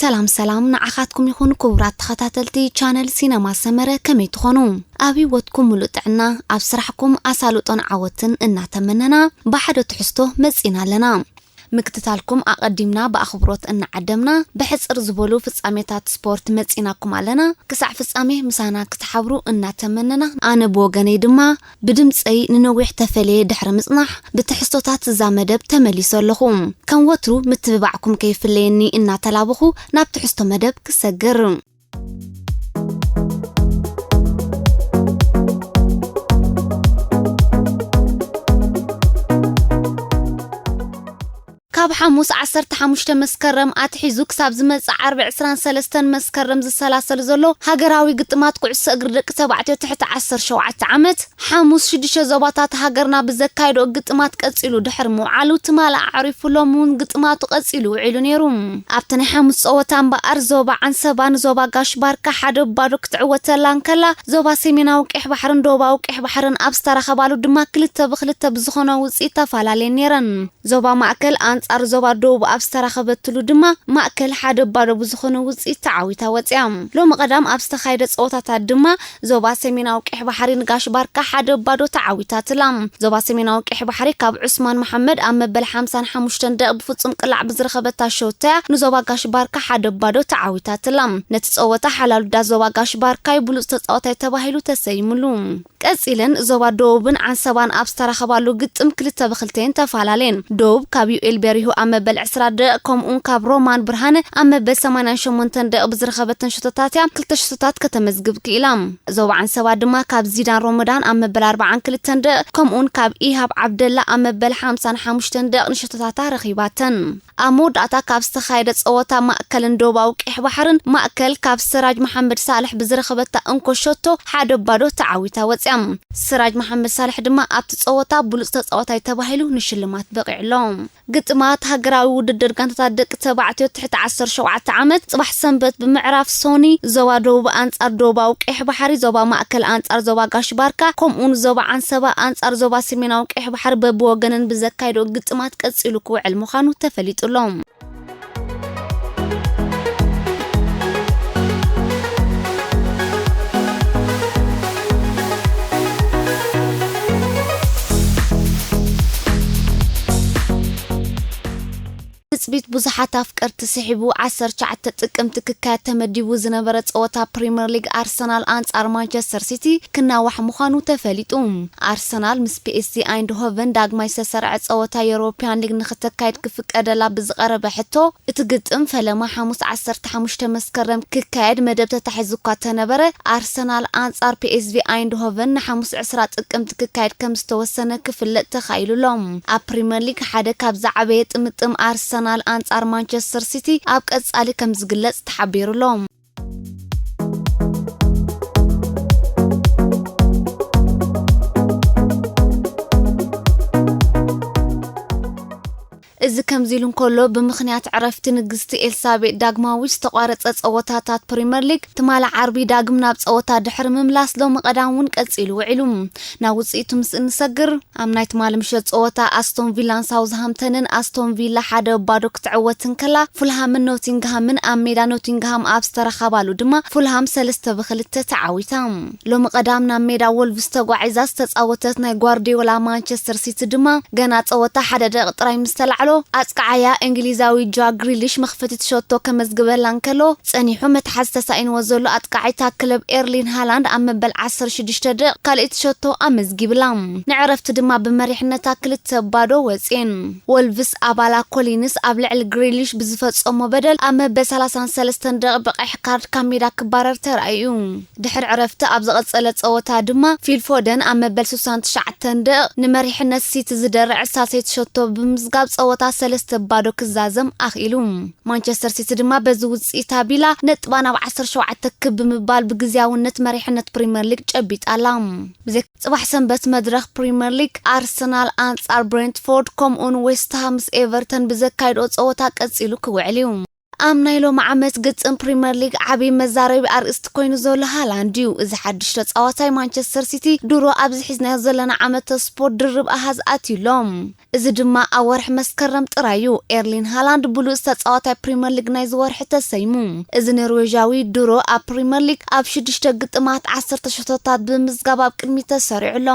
ሰላም ሰላም ንዓኻትኩም ይኹን ክቡራት ተኸታተልቲ ቻነል ሲነማ ሰመረ፣ ከመይ ትኾኑ? ኣብ ህይወትኩም ሙሉእ ጥዕና፣ ኣብ ስራሕኩም ኣሳልጦን ዓወትን እናተመነና፣ ብሓደ ትሕዝቶ መጺና ኣለና። ምክትታልኩም ኣቐዲምና ብኣኽብሮት እናዓደምና፣ ብሕጽር ዝበሉ ፍጻሜታት ስፖርት መጺናኩም ኣለና። ክሳዕ ፍጻሜ ምሳና ክትሓብሩ እናተመነና፣ ኣነ ብወገነይ ድማ ብድምጸይ ንነዊሕ ተፈልየ ድሕሪ ምጽናሕ፣ ብትሕዝቶታት እዛ መደብ ተመሊሱ ኣለኹ። ከም ወትሩ ምትብባዕኩም ከይፍለየኒ እናተላበኹ ናብ ትሕዝቶ መደብ ክሰግር። ካብ ሓሙስ ዓሰርተ ሓሙሽተ መስከረም ኣትሒዙ ክሳብ ዝመጽእ ዓርቢ ዕስራን ሰለስተን መስከረም ዝሰላሰል ዘሎ ሃገራዊ ግጥማት ኩዕሶ እግሪ ደቂ ተባዕትዮ ትሕቲ ዓሰርተ ሸውዓተ ዓመት፣ ሓሙስ ሽዱሽተ ዞባታት ሃገርና ብዘካየዶ ግጥማት ቀጺሉ ድሕሪ ምውዓሉ፣ ትማሊ ኣዕሪፉ ሎሚ እውን ግጥማቱ ቀጺሉ ውዒሉ ነይሩ። ኣብቲ ናይ ሓሙስ ጸወታ እምበኣር፣ ዞባ ዓንሰባ ንዞባ ጋሽ ባርካ ሓደ ባዶ ክትዕወተላ እንከላ፣ ዞባ ሰሜናዊ ቀይሕ ባሕርን ደቡባዊ ቀይሕ ባሕርን ኣብ ዝተራኸባሉ ድማ ክልተ ብክልተ ብዝኾነ ውጽኢት ተፈላለየን ነይረን። ዞባ ማእከል ኣንጻር ዞባ ደቡብ ኣብ ዝተራኸበትሉ ድማ፣ ማእከል ሓደ ባዶ ብዝኾነ ውጽኢት ተዓዊታ ወጽያ። ሎሚ ቀዳም ኣብ ዝተኻየደ ጸወታታት ድማ፣ ዞባ ሰሜናዊ ቀይሕ ባሕሪ ንጋሽ ባርካ ሓደ ባዶ ተዓዊታትላ። ዞባ ሰሜናዊ ቀይሕ ባሕሪ ካብ ዑስማን መሓመድ ኣብ መበል ሓምሳን ሓሙሽተን ደቂቕ ብፍጹም ቅላዕ ብዝረኸበታ ሸቶያ፣ ንዞባ ጋሽ ባርካ ሓደ ባዶ ተዓዊታትላ። ነቲ ጸወታ ሓላሉዳ ዞባ ጋሽ ባርካይ ብሉጽ ተጻዋታይ ተባሂሉ ተሰይምሉ። ቀጺለን ዞባ ደቡብን ዓንሰባን ኣብ ዝተራኸባሉ ግጥም ክልተ ብክልተየን ተፈላለየን። ደቡብ ካብ ዩኤል ቤሪሁ ኣብ መበል ዕስራ ደቂቕ፣ ከምኡውን ካብ ሮማን ብርሃነ ኣብ መበል ሰማንያን ሸሞንተን ደቂቕ ብዝረኸበተን ሸቶታት እያ ክልተ ሸቶታት ከተመዝግብ ክኢላ። ዞባ ዓንሰባ ድማ ካብ ዚዳን ሮመዳን ኣብ መበል ኣርብዓን ክልተን ደቂቕ፣ ከምኡውን ካብ ኢሃብ ዓብደላ ኣብ መበል ሓምሳን ሓሙሽተን ደቂቕ ንሸቶታታ ረኺባተን። ኣብ መወዳእታ ካብ ዝተኻየደ ጸወታ፣ ማእከልን ደቡባዊ ቀይሕ ባሕርን፣ ማእከል ካብ ስራጅ መሓመድ ሳልሕ ብዝረኸበታ እንኮ ሸቶ ሓደ ባዶ ተዓዊታ ወጽያ። ስራጅ መሓመድ ሳልሕ ድማ ኣብቲ ጸወታ ብሉጽ ተጻዋታይ ተባሂሉ ንሽልማት በቒዑ ኣሎ። ግጥማት ሃገራዊ ውድድር ጋንታታት ደቂ ተባዕትዮ ትሕቲ ዓሰርተ ሸውዓተ ዓመት፣ ጽባሕ ሰንበት ብምዕራፍ ሶኒ፣ ዞባ ደቡብ ኣንጻር ደቡባዊ ቀይሕ ባሕሪ፣ ዞባ ማእከል ኣንጻር ዞባ ጋሽ ባርካ፣ ከምኡውን ዞባ ዓንሰባ ኣንጻር ዞባ ሰሜናዊ ቀይሕ ባሕሪ በብወገነን ብዘካየዶ ግጥማት ቀጺሉ ክውዕል ምዃኑ ተፈሊጡ ኣሎ። ትጽቢት ብዙሓት ኣፍቀርቲ ስሒቡ፣ ዓሰርተ ትሽዓተ ጥቅምቲ ክካየድ ተመዲቡ ዝነበረ ጸወታ ፕሪምየር ሊግ ኣርሰናል ኣንጻር ማንቸስተር ሲቲ ክናዋሕ ምዃኑ ተፈሊጡ። ኣርሰናል ምስ ፒኤስጂ ኣይንድሆቨን ዳግማይ ዝተሰርዐ ጸወታ ዩሮፕያን ሊግ ንክተካይድ ክፍቀደላ ብዝቐረበ ሕቶ፣ እቲ ግጥም ፈለማ ሓሙስ ዓሰርተ ሓሙሽተ መስከረም ክካየድ መደብ ተታሒዙ እኳ ተነበረ፣ ኣርሰናል ኣንጻር ፒኤስቪ ኣይንድሆቨን ንሓሙስ ዕስራ ጥቅምቲ ክካየድ ከም ዝተወሰነ ክፍለጥ ተኻኢሉ ኣሎ። ኣብ ፕሪምየር ሊግ ሓደ ካብ ዝዓበየ ጥምጥም ኣርሰናል ኣንጻር ማንቸስተር ሲቲ ኣብ ቀጻሊ ከም ዝግለጽ ተሓቢሩ ኣሎ። እዚ ከምዚ ኢሉ እንከሎ፣ ብምኽንያት ዕረፍቲ ንግስቲ ኤልሳቤጥ ዳግማዊት ዝተቋረጸ ጸወታታት ፕሪምየር ሊግ፣ ትማሊ ዓርቢ ዳግም ናብ ጸወታ ድሕሪ ምምላስ፣ ሎሚ ቀዳም እውን ቀጺሉ ውዒሉ። ናብ ውጽኢቱ ምስ እንሰግር፣ ኣብ ናይ ትማሊ ምሸት ጸወታ፣ ኣስቶን ቪላን ሳውዝሃምተንን፣ ኣስቶን ቪላ ሓደ ባዶ ክትዕወት እንከላ፣ ፉልሃምን ኖቲንግሃምን ኣብ ሜዳ ኖቲንግሃም ኣብ ዝተረኸባሉ ድማ፣ ፉልሃም ሰለስተ ብክልተ ተዓዊታ። ሎሚ ቀዳም ናብ ሜዳ ወልቭስ ተጓዒዛ ዝተጻወተት ናይ ጓርዲዮላ ማንቸስተር ሲቲ ድማ፣ ገና ጸወታ ሓደ ደቂቕ ጥራይ ምስ ተላዕሎ፣ ኣጽቃዓያ እንግሊዛዊ ጃክ ግሪሊሽ መኽፈቲት ሸቶ ከመዝግበላ እንከሎ፣ ጸኒሑ መትሓዚ ተሳኢንዎ ዘሎ ኣጥቃዓይ እታ ክለብ ኤርሊን ሃላንድ ኣብ መበል ዓሰርተ ሽዱሽተ ደቂቕ ካልኣይቲ ሸቶ ኣመዝጊብላ። ንዕረፍቲ ድማ ብመሪሕነታ ክልተ ባዶ ወጽየን። ወልቭስ ኣባላ ኮሊንስ ኣብ ልዕሊ ግሪሊሽ ብዝፈጸሞ በደል ኣብ መበል ሰላሳን ሰለስተን ደቂቕ ብቐይሕ ካርድ ካብ ሜዳ ክባረር ተራእዩ። ድሕሪ ዕረፍቲ ኣብ ዝቐጸለ ጸወታ ድማ፣ ፊል ፎደን ኣብ መበል ስሳን ትሽዓተን ደቂቕ ንመሪሕነት ሲቲ ዝደርዕ ሳልሰይቲ ሸቶ ብምምዝጋብ ጸወታ ሰለስተ ባዶ ክዛዘም ኣኽኢሉ። ማንቸስተር ሲቲ ድማ በዚ ውጽኢት ኣቢላ ነጥባ ናብ ዓሰርተ ሸውዓተ ክብ ብምባል ብግዝያውነት መሪሕነት ፕሪምየር ሊግ ጨቢጣ ኣላ። ብዘይ-፣ ጽባሕ ሰንበት መድረኽ ፕሪምየር ሊግ ኣርሰናል ኣንጻር ብሬንትፎርድ ከምኡውን ዌስትሃም ምስ ኤቨርተን ብዘካይድኦ ጸወታ ቀጺሉ ክውዕል እዩ። ኣብ ናይ ሎሚ ዓመት ግጥም ፕሪምየር ሊግ ዓብዪ መዛረቢ ኣርእስቲ ኮይኑ ዘሎ ሃላንድ እዩ። እዚ ሓድሽ ተጻዋታይ ማንቸስተር ሲቲ ድሮ ኣብዚ ሒዝናዮ ዘለና ዓመተ ስፖርት ድርብ ኣሃዝ ኣትዩሎም። እዚ ድማ ኣብ ወርሒ መስከረም ጥራይ እዩ ኤርሊን ሃላንድ ብሉጽ ተጻዋታይ ፕሪምየር ሊግ ናይዚ ወርሒ ተሰይሙ። እዚ ኖርዌዣዊ ድሮ ኣብ ፕሪምየር ሊግ ኣብ ሽዱሽተ ግጥማት ዓሰርተ ሽቶታት ብምዝጋብ ኣብ ቅድሚት ተሰሪዑ ኣሎ።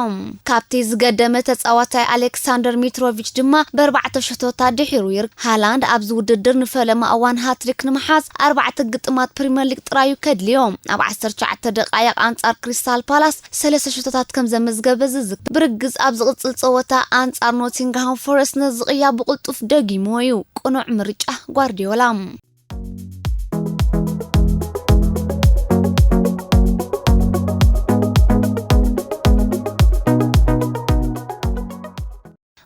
ካብቲ ዝገደመ ተጻዋታይ ኣሌክሳንደር ሚትሮቪች ድማ ብኣርባዕተ ሽቶታት ድሒሩ ይርከብ። ሃላንድ ኣብዚ ውድድር ንፈለማ እዋን ሃትሪክ ንምሓዝ ኣርባዕተ ግጥማት ፕሪምየር ሊግ ጥራዩ ከድልዮ። ኣብ ዓሰርተ ትሽዓተ ደቃይቕ ኣንጻር ክሪስታል ፓላስ ሰለስተ ሽቶታት ከም ዘመዝገበ ዝዝክር። ብርግጽ ኣብ ዝቕጽል ጸወታ ኣንጻር ኖቲንግሃም ፎረስት ነዚ ቅያ ብቕልጡፍ ደጊምዎ እዩ። ቅኑዕ ምርጫ ጓርዲዮላ።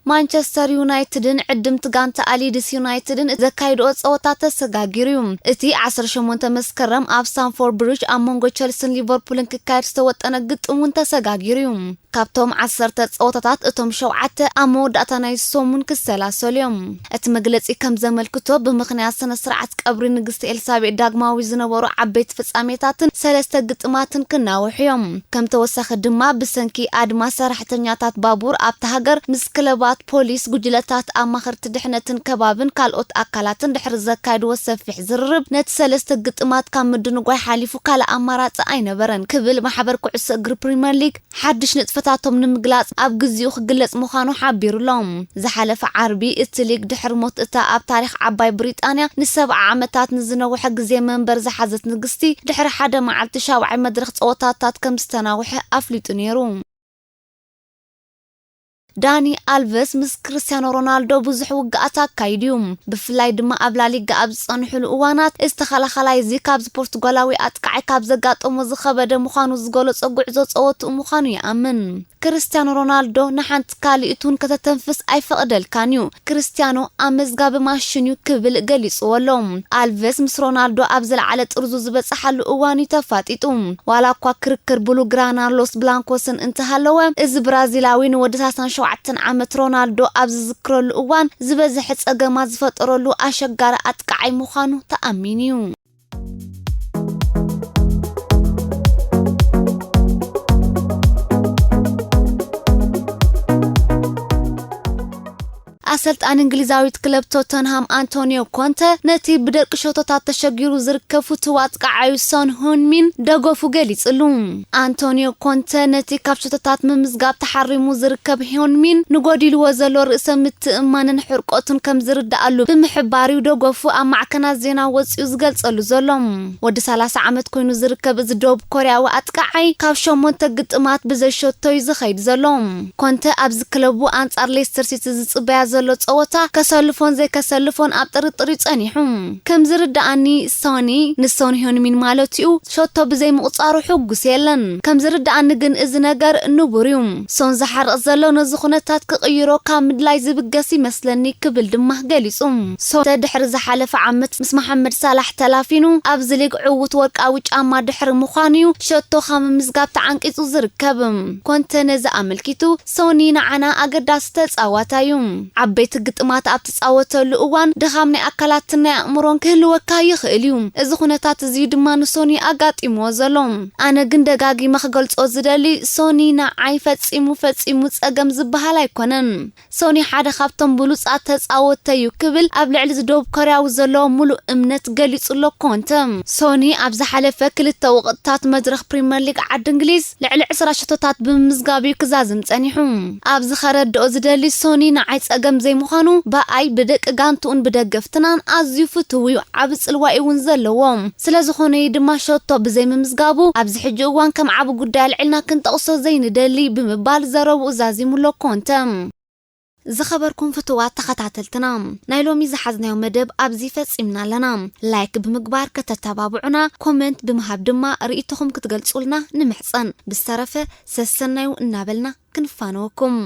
ማንቸስተር ዩናይትድን ዕድምቲ ጋንታ ኣሊድስ ዩናይትድን ዘካይድኦ ጸወታ ተሰጋጊሩ እዩ። እቲ ዓሰርተ ሸሞንተ መስከረም ኣብ ስታንፎርድ ብሪጅ ኣብ መንጎ ቸልሲን ሊቨርፑልን ክካየድ ዝተወጠነ ግጥም እውን ተሰጋጊሩ እዩ። ካብቶም ዓሰርተ ጸወታታት እቶም ሸውዓተ ኣብ መወዳእታ ናይ ሰሙን ክሰላሰሉ እዮም። እቲ መግለጺ ከም ዘመልክቶ፣ ብምኽንያት ስነ ስርዓት ቀብሪ ንግስቲ ኤልሳቤጥ ዳግማዊ ዝነበሩ ዓበይቲ ፍጻሜታትን ሰለስተ ግጥማትን ክናውሑ እዮም። ከም ተወሳኺ ድማ፣ ብሰንኪ ኣድማ ሰራሕተኛታት ባቡር ኣብታ ሃገር፣ ምስ ክለባት፣ ፖሊስ፣ ጉጅለታት ኣማኸርቲ ድሕነትን ከባብን ካልኦት ኣካላትን ድሕሪ ዘካየድዎ ሰፊሕ ዝርርብ፣ ነቲ ሰለስተ ግጥማት ካብ ምድንጓይ ሓሊፉ ካልእ ኣማራጺ ኣይነበረን ክብል ማሕበር ኩዕሶ እግሪ ፕሪምየር ሊግ ሓድሽ ንጥፈታቶም ንምግላጽ ኣብ ግዜኡ ክግለጽ ምዃኑ ሓቢሩሎም። ዝሓለፈ ዓርቢ እቲ ሊግ ድሕሪ ሞት እታ ኣብ ታሪኽ ዓባይ ብሪጣንያ ንሰብዓ ዓመታት ንዝነውሐ ግዜ መንበር ዝሓዘት ንግስቲ፣ ድሕሪ ሓደ መዓልቲ ሻውዓይ መድረኽ ጸወታታት ከም ዝተናውሐ ኣፍሊጡ ነይሩ። ዳኒ ኣልቨስ ምስ ክርስቲያኖ ሮናልዶ ብዙሕ ውግኣት ኣካይዱ እዩ። ብፍላይ ድማ ኣብ ላሊጋ ኣብ ዝጸንሕሉ እዋናት፣ እዚ ተኸላኸላይ እዚ ካብዚ ፖርቱጋላዊ ኣጥቃዓይ ካብ ዘጋጠሞ ዝኸበደ ምዃኑ ዝገለጾ ጉዕዞ ጸወትኡ ምዃኑ ይኣምን። ክርስቲያኖ ሮናልዶ ንሓንቲ ካልኢቱን ከተተንፍስ ኣይፈቕደልካን እዩ። ክርስቲያኖ ኣመዝጋቢ ማሽን እዩ ክብል ገሊጽዎ ኣሎ። ኣልቨስ ምስ ሮናልዶ ኣብ ዝለዓለ ጥርዙ ዝበጽሓሉ እዋን እዩ ተፋጢጡ። ዋላ እኳ ክርክር ብሉግራና ሎስ ብላንኮስን እንተሃለወ፣ እዚ ብራዚላዊ ንወዲ ሰላሳን ሸውዓተን ዓመት ሮናልዶ ኣብ ዝዝክረሉ እዋን ዝበዝሐ ጸገማት ዝፈጠረሉ ኣሸጋሪ ኣጥቃዓይ ምዃኑ ተኣሚኑ እዩ። ኣሰልጣኒ እንግሊዛዊት ክለብ ቶተንሃም ኣንቶኒዮ ኮንተ ነቲ ብደቂ ሸቶታት ተሸጊሩ ዝርከብ ፍቱው ኣጥቃዓዩ ሶን ሆንሚን ደገፉ ገሊጽሉ። ኣንቶኒዮ ኮንተ ነቲ ካብ ሸቶታት ምምዝጋብ ተሓሪሙ ዝርከብ ሆንሚን ንጎዲልዎ ዘሎ ርእሰ ምትእምማንን ሕርቆቱን ከም ዝርድኣሉ ብምሕባር እዩ ደገፉ ኣብ ማዕከናት ዜና ወጺኡ ዝገልጸሉ ዘሎ። ወዲ ሰላሳ ዓመት ኮይኑ ዝርከብ እዚ ደቡብ ኮርያዊ ኣጥቃዓይ ካብ ሸሞንተ ግጥማት ብዘይ ሸቶ እዩ ዝኸይድ ዘሎ። ኮንተ ኣብዚ ክለቡ ኣንጻር ሌስተር ሲቲ ዝጽበያ ዘሎ ጸወታ ከሰልፎን ዘይከሰልፎን ኣብ ጥርጥር እዩ ጸኒሑ። ከም ዝርድኣኒ ሶኒ ንሶን ሆንሚን ማለት እዩ ሸቶ ብዘይ ምቑጻሩ ሕጉስ የለን። ከም ዝርድኣኒ ግን እዚ ነገር ንቡር እዩ። ሶን ዝሓርቕ ዘሎ ነዚ ኩነታት ክቕይሮ ካብ ምድላይ ዝብገስ ይመስለኒ ክብል ድማ ገሊጹ። ሶን ድሕሪ ዝሓለፈ ዓመት ምስ መሓመድ ሳላሕ ተላፊኑ ኣብዚ ሊግ ዕዉት ወርቃዊ ጫማ ድሕሪ ምዃኑ እዩ ሸቶ ካብ ምምዝጋብ ተዓንቂጹ ዝርከብ። ኮንተ ነዚ ኣመልኪቱ፣ ሶኒ ንዓና ኣገዳሲ ተጻዋታይ እዩ። ዓበይቲ ግጥማት ኣብ ትጻወተሉ እዋን ድኻም ናይ ኣካላትን ናይ ኣእምሮን ክህልወካ ይኽእል እዩ። እዚ ኩነታት እዚ ድማ ንሶኒ ኣጋጢምዎ ዘሎ። ኣነ ግን ደጋጊመ ክገልጾ ዝደሊ፣ ሶኒ ንዓይ ፈጺሙ ፈጺሙ ጸገም ዝበሃል ኣይኮነን። ሶኒ ሓደ ካብቶም ብሉጻት ተጻወትተይ እዩ ክብል ኣብ ልዕሊ እዚ ደቡብ ኮርያዊ ዘለዎ ምሉእ እምነት ገሊጹ ኣሎ ኮንተ። ሶኒ ኣብ ዝሓለፈ ክልተ ወቕትታት መድረኽ ፕሪምየር ሊግ ዓዲ እንግሊዝ ልዕሊ ዕስራ ሽቶታት ብምምዝጋብ እዩ ክዛዝም ጸኒሑ። ኣብዚ ከረድኦ ዝደሊ ሶኒ ንዓይ ጸገም ዘይምዃኑ ብኣይ ብደቂ ጋንትኡን ብደገፍትናን ኣዝዩ ፍቱው እዩ፣ ዓቢ ጽልዋ እውን ዘለዎ። ስለ ዝኾነ እዩ ድማ ሸቶ ብዘይ ምምዝጋቡ ኣብዚ ሕጂ እዋን ከም ዓቢ ጉዳይ ኣልዒልና ክንጠቕሶ ዘይንደሊ ብምባል ዘረብኡ ዛዚሙ ኣሎ ኮንተ። ዝኸበርኩም ፍቱዋት ተኸታተልትና፣ ናይ ሎሚ ዝሓዝናዮ መደብ ኣብዚ ፈጺምና ኣለና። ላይክ ብምግባር ከተተባብዑና፣ ኮመንት ብምሃብ ድማ ርእይቶኹም ክትገልጹልና ንምሕጸን። ብዝተረፈ ሰሰናዩ እናበልና ክንፋነወኩም።